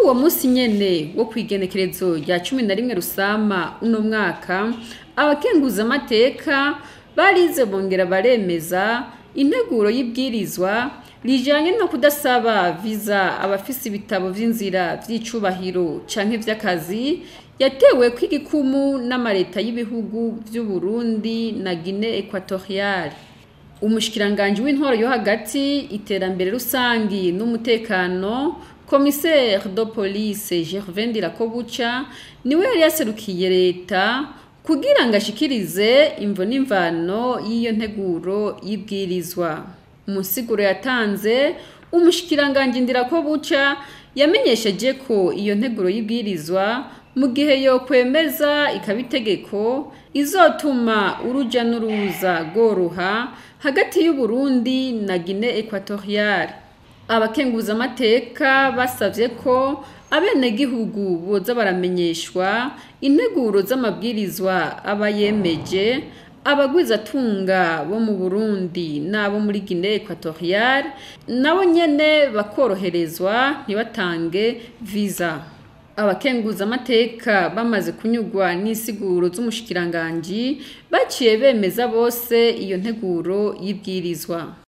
Uwo munsi nyene wo kw'igenekerezo rya 11 Rusama uno mwaka, abakenguzamateka barize bongera baremeza integuro y'ibwirizwa rijanye no kudasaba viza abafise ibitabo vy'inzira vy'icubahiro canke vy'akazi, yatewe kw'igikumu n'amareta y'ibihugu vy'u Burundi na Guinée Equatoriale. Umushikiranganji w'intwaro yo hagati, iterambere rusangi n'umutekano, commissaire de police Gervais Ndirakobuca, niwe yari yaserukiye leta kugira ngo ashikirize imvo n'imvano y'iyo nteguro y'ibwirizwa. Mu nsiguro yatanze, umushikiranganji Ndirakobuca yamenyesheje ko iyo nteguro y'ibwirizwa, mu gihe yokwemeza ikaba itegeko, izotuma uruja n'uruza rworoha hagati y'Uburundi na Guinée Equatoriale. Abakenguzamateka basavye ko abenegihugu boza baramenyeshwa integuro z'amabwirizwa aba yemeje, abagwizatunga bo mu Burundi n'abo muri Guinée Equatoriale nabo nyene bakoroherezwa ntibatange visa. Abakenguzamateka bamaze kunyurwa n'insiguro z'umushikiranganji, baciye bemeza bose iyo nteguro y'ibwirizwa.